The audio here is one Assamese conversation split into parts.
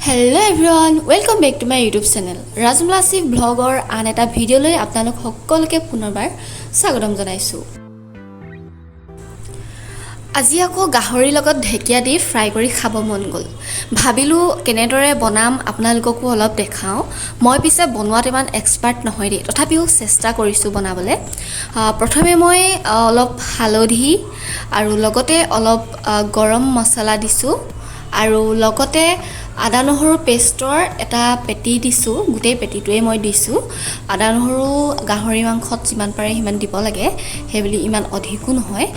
Hello everyone, welcome back to my YouTube channel ৰাজমলাচি ভ্লগৰ আন এটা ভিডিঅ'লৈ আপোনালোক সকলোকে পুনৰবাৰ স্বাগতম জনাইছোঁ। আজি আকৌ গাহৰিৰ লগত ঢেকীয়া দি ফ্ৰাই কৰি খাব মন গ'ল। ভাবিলোঁ কেনেদৰে বনাম আপোনালোককো অলপ দেখাওঁ। মই পিছে বনোৱাত ইমান এক্সপাৰ্ট নহয় দেই, তথাপিও চেষ্টা কৰিছোঁ বনাবলৈ। প্ৰথমে মই অলপ হালধি আৰু লগতে অলপ গৰম মছলা দিছোঁ আৰু লগতে আদা নহৰু পেষ্টৰ এটা পেটি দিছোঁ, গোটেই পেটিটোৱে মই দিছোঁ। আদা নহৰু গাহৰি মাংসত যিমান পাৰে সিমান দিব লাগে, সেইবুলি ইমান অধিকো নহয়।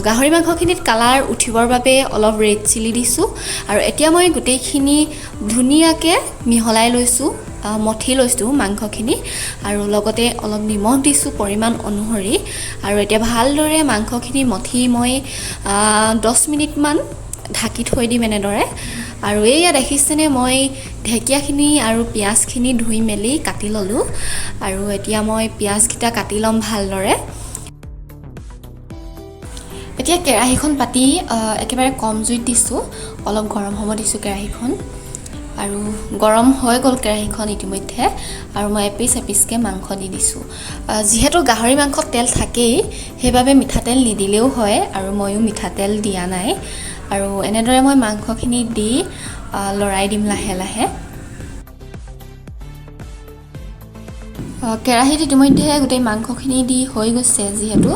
গাহৰি মাংসখিনিত কালাৰ উঠিবৰ বাবে অলপ ৰেড চিলি দিছোঁ আৰু এতিয়া মই গোটেইখিনি ধুনীয়াকৈ মিহলাই লৈছোঁ, মঠি লৈছোঁ মাংসখিনি আৰু লগতে অলপ নিমখ দিছোঁ পৰিমাণ অনুসৰি। আৰু এতিয়া ভালদৰে মাংসখিনি মঠি মই 10 মিনিটমান ঢাকি থৈ দিম এনেদৰে। আৰু এইয়া দেখিছেনে, মই ঢেকীয়াখিনি আৰু পিঁয়াজখিনি ধুই মেলি কাটি ল'লোঁ আৰু এতিয়া মই পিঁয়াজকেইটা কাটি ল'ম ভালদৰে। এতিয়া কেৰাহীখন পাতি একেবাৰে কম জুইত দিছোঁ, অলপ গৰম হ'ব দিছোঁ কেৰাহীখন। আৰু গৰম হৈ গ'ল কেৰাহীখন ইতিমধ্যে আৰু মই এপিচ এপিচকৈ মাংস দি দিছোঁ। যিহেতু গাহৰি মাংসত তেল থাকেই, সেইবাবে মিঠাতেল নিদিলেও হয় আৰু ময়ো মিঠাতেল দিয়া নাই। আৰু এনেদৰে মই মাংসখিনি দি লৰাই দিম লাহে লাহে। কেৰাহীত ইতিমধ্যে গোটেই মাংসখিনি দি হৈ গৈছে যিহেতু,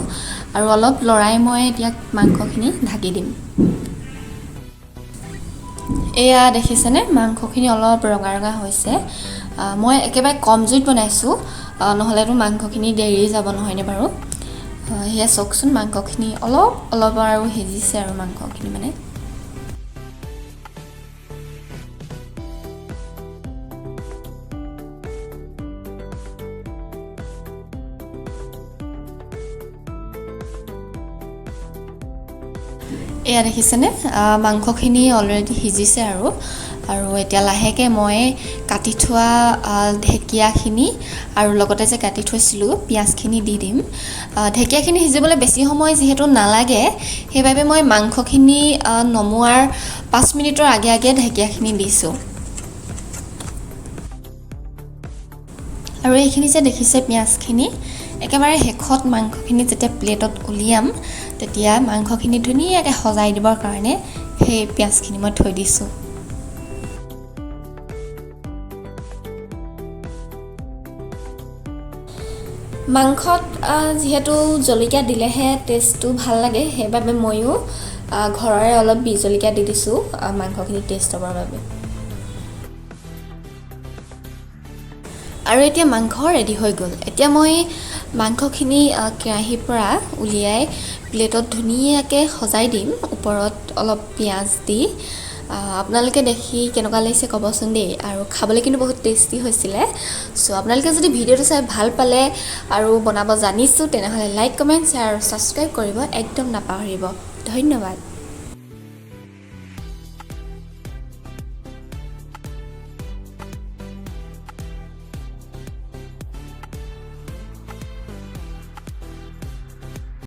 আৰু অলপ লৰাই মই এতিয়া মাংসখিনি ঢাকি দিম। এয়া দেখিছেনে, মাংসখিনি অলপ ৰঙা ৰঙা হৈছে। মই একেবাৰে কম জুইত বনাইছোঁ, নহ'লেতো মাংসখিনি দেৰি যাব নহয়নে বাৰু। সেয়া চাওকচোন, মাংসখিনি অলপ অলপ আৰু সিজিছে আৰু মাংসখিনি মানে। এয়া দেখিছেনে, মাংসখিনি অলৰেডি সিজিছে আৰু আৰু এতিয়া লাহেকৈ মই কাটি থোৱা ঢেকীয়াখিনি আৰু লগতে যে কাটি থৈছিলোঁ পিঁয়াজখিনি দি দিম। ঢেকীয়াখিনি সিজিবলৈ বেছি সময় যিহেতু নালাগে, সেইবাবে মই মাংসখিনি নমোৱাৰ 5 মিনিটৰ আগে আগে ঢেকীয়াখিনি দিছোঁ। আৰু এইখিনি যে দেখিছে পিঁয়াজখিনি, একেবাৰে শেষত মাংসখিনি যেতিয়া প্লেটত উলিয়াম তেতিয়া মাংসখিনি ধুনীয়াকৈ সজাই দিবৰ কাৰণে সেই পিঁয়াজখিনি মই থৈ দিছোঁ। মাংসত যিহেতু জলকীয়া দিলেহে টেষ্টটো ভাল লাগে, সেইবাবে ময়ো ঘৰৰে অলপ বিহ জলকীয়া দি দিছোঁ মাংসখিনি টেষ্ট হ'বৰ বাবে। আৰু এতিয়া মাংস ৰেডি হৈ গ'ল। এতিয়া মই মাংসখিনি কেৰাহীৰ পৰা উলিয়াই প্লেটত ধুনীয়াকৈ সজাই দিম, ওপৰত অলপ পিঁয়াজ দি। আপোনালোকে দেখি কেনেকুৱা লাগিছে ক'বচোন দেই। আৰু খাবলৈ কিন্তু বহুত টেষ্টি হৈছিলে। আপোনালোকে যদি ভিডিঅ'টো চাই ভাল পালে আৰু বনাব জানিছোঁ, তেনেহ'লে লাইক, কমেণ্ট, শ্বেয়াৰ আৰু ছাবস্ক্ৰাইব কৰিব একদম নাপাহৰিব। ধন্যবাদ।